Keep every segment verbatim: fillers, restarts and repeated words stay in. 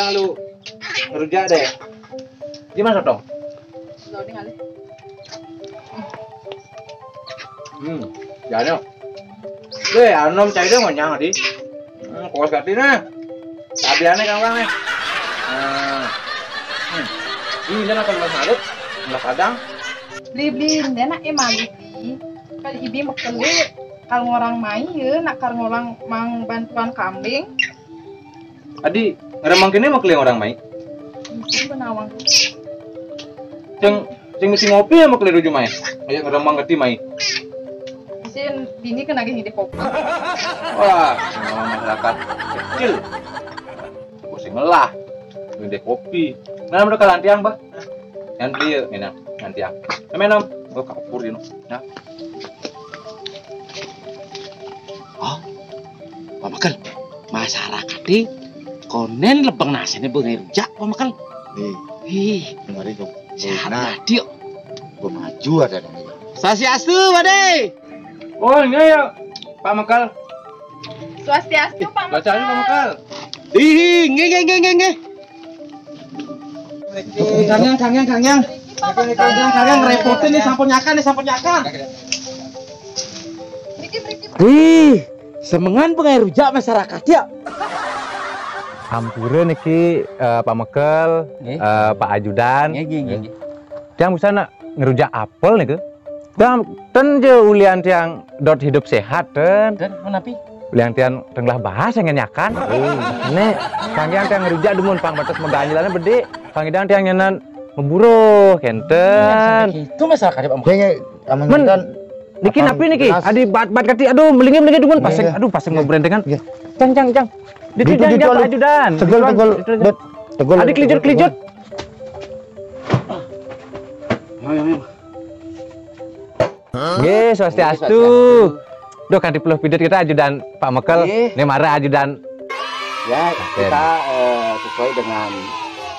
Lalu kerja deh. Gimana, Tong? Hmm, ya, no. Deh, anom cai deh, ngonyang, di. Hmm, kuas kati, nah. Tabiannya gampang, nih. Nah. Hmm. Ini dia makan belas malut, belas kadang. Beli-beli, dia nak emang beli. Kali ibi mekeli, kalau orang mai, ya, nak kalau orang mang bantuan kambing. Adi, ngeremang kene mekeli orang mai. Itu benawang. Ceng, ceng mesti ngopi ya mekeli ruju mai. Ayo ngeremang keti mai. Isin bini kena gini deh kopi. Wah, orang masyarakat kecil. Pusing lah. Gede kopi. Nah, udah kalantiang, bah. Yang dia, ini, nanti ya. Minum. Oh, kapur ini. Nah. Oh, Pak Mekel, masyarakat di konen lebeng nasi ini bengai rujak, Pak Mekel. Nih, ih, kemarin tuh. Sehat nah, mati yuk. Gue maju ada dong. Swastiastu, Pak De. Oh, ini ya, Pak Mekel. Swastiastu, Pak Mekel. Swastiastu, Pak Mekel. Ih, nggih, nggih, nggih, nggih, nggih. Kangyang, kangyang, kangyang. Kangyang, kangyang, repotin nih, sampun nyakan nih, sampun nyakan. Ih, semengan pengair rujak masyarakat ya. Ampura niki, eh, Pak Mekel, nggih, eh, Pak Ajudan. Nggih, nggih, nggih, nggih. Tiang bisa nak ngerujak apel niki. Tiang ten je ulian tiang dot hidup sehat ten. Ten, menapi? Ulian tiang tenggelah bahas yang nyakan. Nek, kanggian tiang ngerujak dumun pang batas meganjilannya bedik. Kanggian tiang nyenan meburuh kenten. Itu masalah kadep ampun. Kayaknya aman. Men, kan niki napi niki? Adi bat bat kati, aduh, melingin melingin dumun pasang. Iya, iya. Aduh, pasang mau berendengan. Iya. Cang, cang, cang. Ditu, ditu, jang, ditu, jang, aduh. Ajudan. Tegul, ditu, tegul. Ditu, ditu. Tegul. Adi kelijut, kelijut. Ayo, ayo. Nggih, swastiastu. Nggih, swastiastu. Duh, kanti peluh pidit kita ajudan Pak Mekel. Nggih. Ini marah ajudan. Ya, kita, eh, sesuai dengan,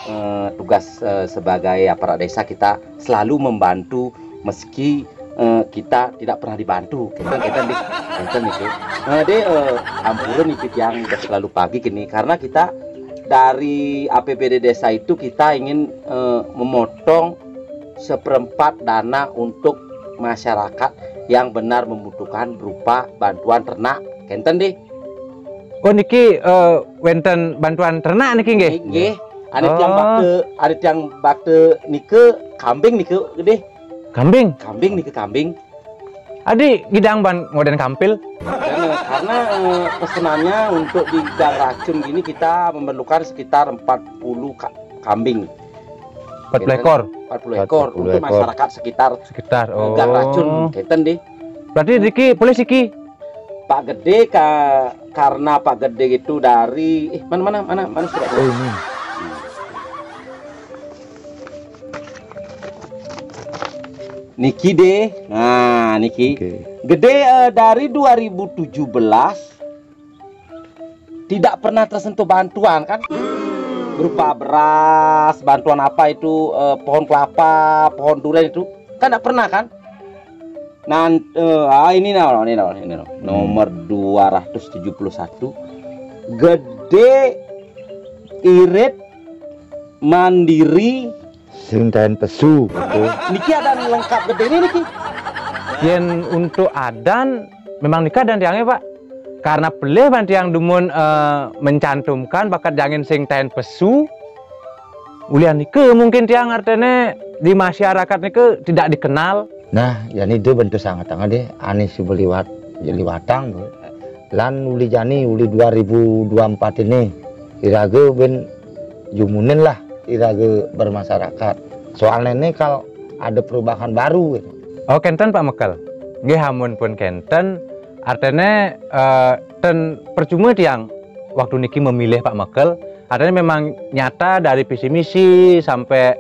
eh, tugas, eh, sebagai aparat desa, kita selalu membantu meski, eh, kita tidak pernah dibantu. Kita, kita di, kita nih, eh, deh, eh, ampura nih, tiang udah terlalu pagi gini karena kita dari A P B D desa itu kita ingin, eh, memotong seperempat dana untuk masyarakat yang benar membutuhkan berupa bantuan ternak. Kenten deh. Oh, niki, eh, wenten bantuan ternak niki nggih? Nggih. Ada tiang bakte, ada tiang bakte nike kambing nike gede. Kambing? Kambing nike kambing. Adi gidang ban ngoden kampil? Karena, karena, eh, pesenannya untuk di gang racun gini kita memerlukan sekitar empat puluh ka-, kambing. Empat puluh ekor? Empat puluh ekor. Empat puluh ekor untuk masyarakat sekitar, sekitar, eh, gang racun. Oh. Kenten deh. Berarti Diki, boleh Siki? Pak Gede ka-, karena Pak Gede itu dari, eh, mana, mana, mana, mana suratnya? Oh, ini. Niki deh. Nah, niki. Oke. Gede, eh, dari dua ribu tujuh belas tidak pernah tersentuh bantuan kan? Berupa beras, bantuan apa itu, eh, pohon kelapa, pohon durian itu. Kan tidak pernah kan? Nan-, eh, ah, ini nah, ini nah, ini nah. Nomor dua ratus tujuh puluh satu. Gede, irit, mandiri. Sing taen pesu, gitu. Niki adan lengkap gede ini niki. Yen untuk adan, memang nika adan tiangnya, Pak. Karena pelih ban tiang dumun, eh, mencantumkan bakat jangin sing taen pesu, ulian nika mungkin tiang artene di masyarakat nika tidak dikenal. Nah, jadi itu bentuk sangat tangga deh, ane si beliwat, beliwatang tuh. Lan uli jani, uli dua ribu dua empat ini, iraga ben jumunin lah, iraga bermasyarakat. Soalnya ini kalau ada perubahan baru gitu. Oh, kenten Pak Mekel. Nggih, amun pun kenten, artene, eh, ten percuma tiang waktu niki memilih Pak Mekel, artene memang nyata dari visi misi sampai,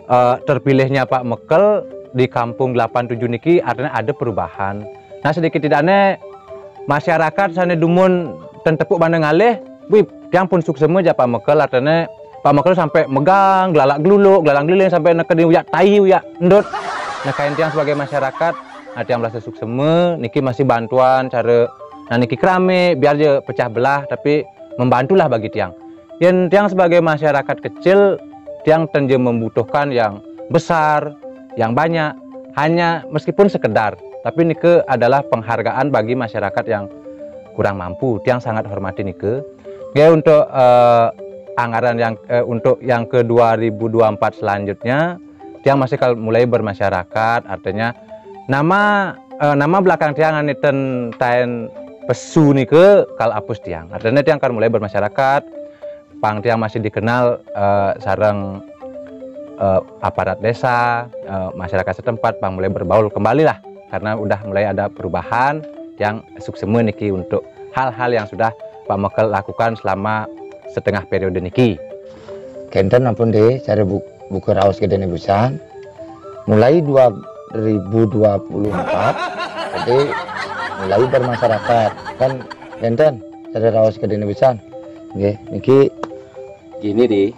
eh, terpilihnya Pak Mekel di Kampung delapan tujuh niki, artene ada perubahan. Nah, sedikit tidaknya masyarakat sane dumun ten tepuk bandeng alih, wih, tiang pun suksema ja Pak Mekel, artene Pak Mekel sampai megang, gelalak geluluk, gelalak geliling, sampai neka di uyak tai, uyak endut. Nah, kain tiang sebagai masyarakat, nah, tiang merasa suksema, niki masih bantuan, cara, nah, niki kerame, biar je pecah belah, tapi membantulah bagi tiang. Yén tiang sebagai masyarakat kecil, tiang ten ja membutuhkan yang besar, yang banyak, hanya meskipun sekedar. Tapi nike adalah penghargaan bagi masyarakat yang kurang mampu. Tiang sangat hormati nike. Oke, untuk eh, anggaran yang eh, untuk yang ke dua ribu dua puluh empat selanjutnya, tiang masih kal mulai bermasyarakat, artinya nama eh, nama belakang tiang ane ten taén pesu nike kal apus tiang. Artinya tiang kal mulai bermasyarakat, pang tiang masih dikenal eh, sareng eh, aparat desa, eh, masyarakat setempat, pang mulai berbaur kembali lah. Karena udah mulai ada perubahan, tiang suksema niki untuk hal-hal yang sudah Pak Mekel lakukan selama setengah periode niki. Kenten ampun deh, cara bu buka raos gedene busan. Mulai dua ribu dua puluh empat, jadi mulai bermasyarakat. Kan kenten, cara raos gedene busan. Nggih, niki gini deh.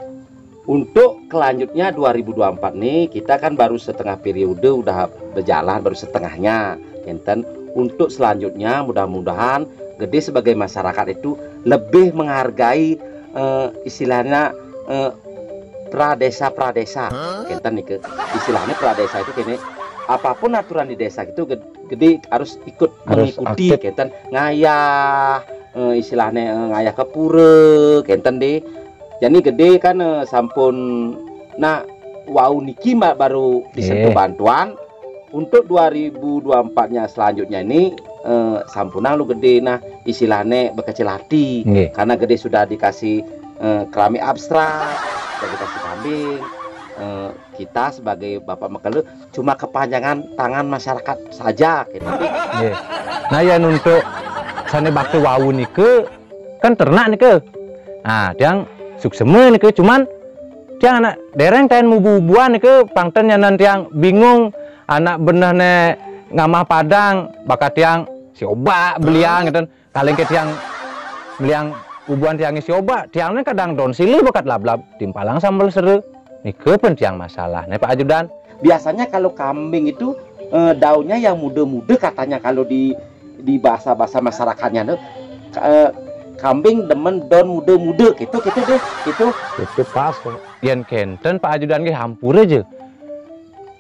Untuk kelanjutnya dua ribu dua puluh empat nih, kita kan baru setengah periode udah berjalan, baru setengahnya. Kenten, untuk selanjutnya mudah-mudahan gede sebagai masyarakat itu lebih menghargai eh, istilahnya eh, pradesa-pradesa. Kenten nike. Istilahnya pradesa itu kene, apapun aturan di desa itu gede harus ikut harus mengikuti aktif. Kenten ngayah eh, istilahnya eh, ngayah ke pura kenten deh. Jadi gede kan eh, sampun nah wau niki mbak baru disentuh bantuan untuk dua ribu dua puluh empat-nya selanjutnya ini eh, sampunang lu gede nah istilahnya berkecil hati. Nggih. Karena gede sudah dikasih eh, keramik abstrak, sudah dikasih kambing. Eh, kita sebagai Bapak Mekele cuma kepanjangan tangan masyarakat saja gitu. Nggih. Nah, ya untuk sane bakti wau nike kan ternak nike. Nah, tiang suksema nike cuman tiang anak dereng taén mubu-mubuan nike pang ten nyanan tiang bingung anak beneh ne ngamah padang bakat tiang si obak beliang gitu. Kaleng ke tiang beliang ubuan tiang si obak, tiang ne kadang daun silih bakat lablab timpalang sambel sere. Nike pen tiang masalah ne Pak Ajudan. Biasanya kalau kambing itu eh, daunnya yang muda-muda katanya kalau di di bahasa-bahasa masyarakatnya tuh eh, kambing demen daun muda-muda gitu gitu deh gitu. Itu pas. Yen kenten Pak Ajudan nggih hampura aja.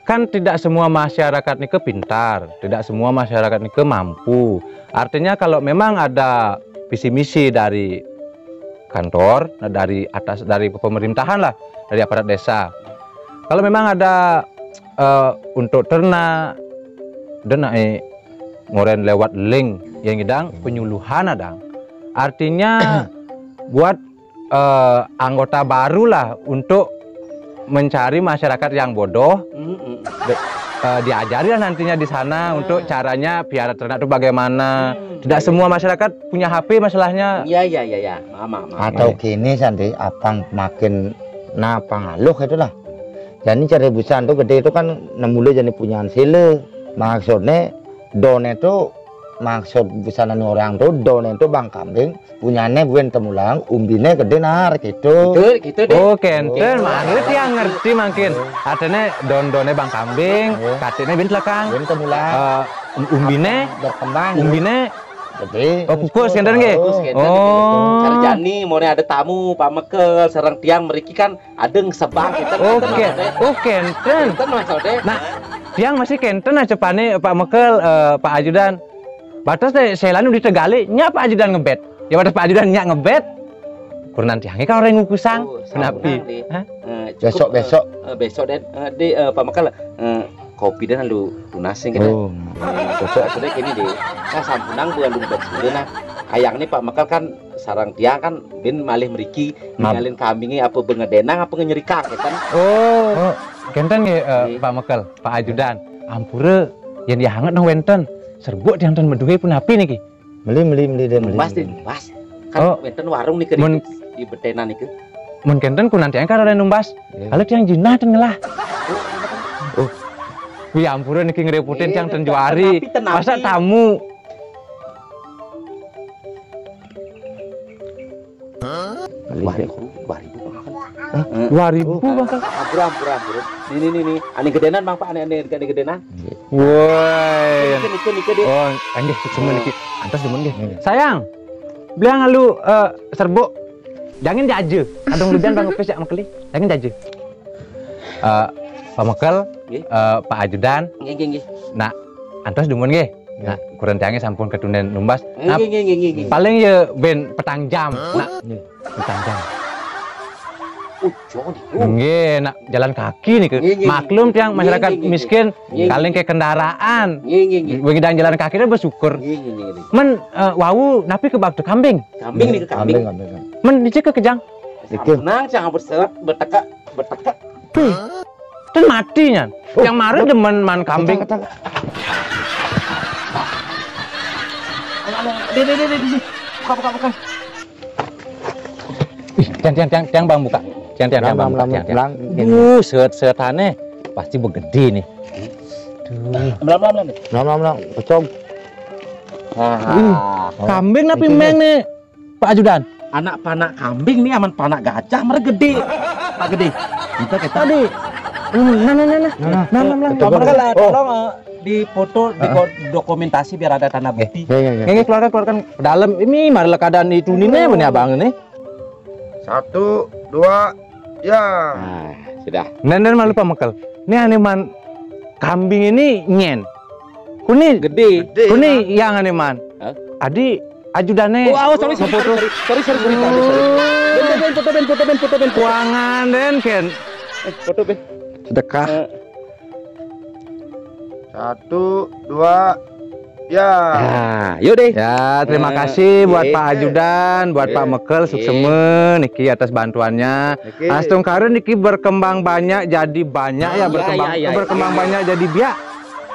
Kan tidak semua masyarakat nike pintar, tidak semua masyarakat nike mampu. Artinya kalau memang ada visi misi dari kantor, dari atas, dari pemerintahan lah, dari aparat desa. Kalau memang ada eh, untuk ternak, dan eh, ngoren lewat link yang ngidang penyuluhan adang. Artinya buat eh, anggota baru lah untuk mencari masyarakat yang bodoh. Mm-mm. De- eh, diajari lah nantinya di sana untuk caranya piara ternak itu bagaimana. Hmm. Tidak semua masyarakat punya H P masalahnya. Iya iya iya iya. Maaf maaf. Maaf. Atau kini Sandi apang makin nah pangaluh itulah. Jadi cara busan tuh gede itu kan nemule jadi punyaan sila. Maksudnya done itu maksud busanan orang tuh done itu bang kambing punyane buin temulang umbine gede nar gitu. Gitu gitu deh. Oh, kenten, oh, mangga tiang ngerti mangkin. Artinya don-done bang kambing, oh, katine bin telekang. Bin temulang. Eh, um- umbine berkembang. Umbine gede. Oh, kukus kenten nggih. Kukus kenten. Oh. Sarjani, mau ada tamu Pak Mekel, sareng tiang meriki kan adeng sebang kenten. Oke. Kenten maksudnya. Oh, kenten. Kenten maksudnya. Nah, tiang masih kenten aja pane Pak Mekel, eh, Pak Ajudan. Batas deh, selanu di Tegali, nya Pak Ajudan ngebet. Ya batas Pak Ajudan nya ngebet. Kurnan tiangnya kalau orang ngukusang. Oh, kenapi? Hah? Eh, besok besok. Eh, besok deh, eh, di eh, Pak Mekel, eh, kopi dan lalu tunasin kita. Oh. Besok sudah gini deh. Nah, sampunang bukan lumpet sudah nah. Ayang nih Pak Mekel kan sarang tiang kan bin malih meriki ngalin kambingnya apa bengedenang apa ngenyerikang ya kan. Oh. Oh, kenten nggih eh, Pak Mekel, Pak Ajudan. Ampura yang dia hangat nang wenten. Serbuk tiang ten meduhe pun api niki. Meli meli meli deh meli. Numbas deh, numbas. Kan oh, wenten warung nih mun di betenan nih. Mun kenten ku nanti kan ada numbas. Iya. Kalau tiang jinah ten ngelah. Oh. Wih ampura niki ngerepotin tiang ten juari. Masa tamu. Dua ribu, dua ribu Bang. Hah? Dua ribu Bang. Ampura, ampura, ampura. Nih, nih, nih, nih. Ane gedenan Bang Pak, ane ane ane gedenan. Woi. Nike nike nike deh. Oh, anjir semua niki. Antas demen nggih. Sayang. Beliang lu eh, serbuk. Jangan jaje. Kadang lubian Bang Upis jak Mekel. Jangan jaje. Eh, Pak Mekel, eh, Pak Ajudan. Nggih, nggih, nggih. Nah, antos dumun nggih. Nah, kurang tiangnya sampun ketunden numbas. Nah, nggih, nggih, nggih, nggih. Paling ya ben petang jam. Nah, petang jam. Ujo niku. Nggih, nak jalan kaki niku. Nggih, nggih, maklum nggih. Tiang masyarakat miskin, nggih, nggih. Paling ke kendaraan. Nggih, nggih, nggih. Bagi jalan kaki itu bersyukur. Nggih, nggih, nggih. Men, eh, wau napi ke bab kambing? Kambing niku, kambing. Kambing, kambing, kambing. Men dicek ke kejang. Niki. Nang, jangan berserat, bertekak, bertekak. Pih. Ten mati nyan. Oh, yang marah demen man kambing. Kata, kata. Ayo, ayo, deh, deh, deh, deh, deh. Buka, buka, buka. Ih, tiang, tiang, tiang, tiang, Bang, buka. Tiang, tiang, tiang, Bang, buka, tiang, tiang. Buset, setane pasti begede nih. Tuh. Melam, melam, melam. Melam, melam, melam. Pecong. Wih, kambing napi meng nih, Pak Ajudan? Anak panak kambing nih aman panak gajah, mereka gede. Pak gede. Kita, kita. Tadi. Hmm, nah, nah, nah, nah. Nah, nah, nah, nah. Pak Mekel, eh, tolong, eh, difoto, diko-, dokumentasi biar ada tanda bukti. Ya, ya, ya. Nggih, keluarkan, keluarkan ke dalam. Ini mari keadaan itu nih, nih, abang nih. Satu, dua, ya. Nah, sudah. Nah, nah, malu Pak Mekel. Ini ane man kambing ini nyen. Kuni gede. Kuni yang ane man. Hah? Adi ajudane. Oh, oh, sorry, sorry, sorry, sorry, sorry, sorry, sorry, sorry. Ben, ben, ben, foto ben, foto ben, foto ben, foto. Kuangan den ken. Eh, foto ben. Sedekah. Eh. Satu, dua, ya. Nah, yuk deh. Ya, terima kasih buat Pak Ajudan, buat Pak Mekel, suksema niki atas bantuannya. Niki. Astungkara niki berkembang banyak, jadi banyak ya, berkembang, ya, ya, berkembang banyak jadi biak.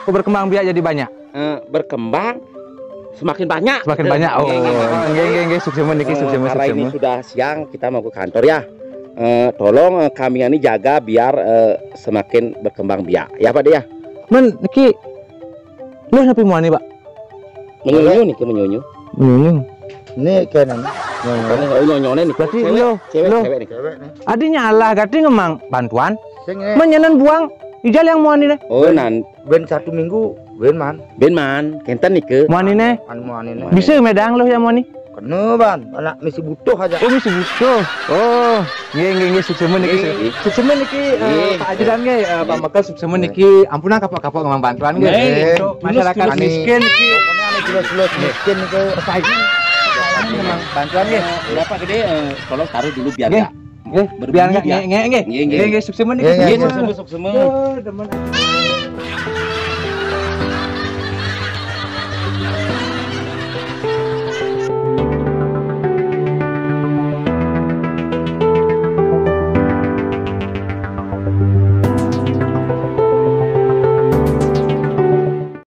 Oh, berkembang biak jadi banyak. Eh, berkembang semakin banyak. Semakin banyak. Oh, nggih, nggih, nggih, nggih, suksema niki, eh, suksema, karena ini suksema. Sudah siang, kita mau ke kantor ya. Eh, tolong, eh, kami ini jaga biar, eh, semakin berkembang biak. Ya, Pak, ya. Men, niki, lu napi muani, Pak? Menyunyu niki, menyunyu. Menyunyu. Ini kena. Ini, oh, nyonyone niki. Berarti cewek, lo, cewek, lo. Cewek niki. Cewek nih. Adi nyalah, gati ngemang bantuan. Sing, eh. Men nyanan buang, ijal yang muani nih. Oh, nan. Ben satu minggu, ben man. Ben man, kenten niki. Muani nih. Anu muani nih. Bisa medang lo ya muani. Kena, Ban. Anak misi butuh aja. Oh, misi butuh. Oh, nggih, nggih, nggih, suksema niki. Nggih. Suksema niki, eh, nggih. Pak Ajudan nggih, eh, Pak Mekel suksema niki. Ampunang kapok-kapok ngemang bantuan nggih. Nggih. Untuk masyarakat miskin niki. Pokoknya anu jelas-jelas miskin niki. Pesaing. Ngemang bantuan nggih. Eh, Bapak Gede, eh, tolong taruh dulu biar nggih. Nggih, biar nggih, nggih, nggih. Nggih, nggih. Nggih, nggih, suksema niki. Nggih, nggih, suksema, suksema. Oh, demen.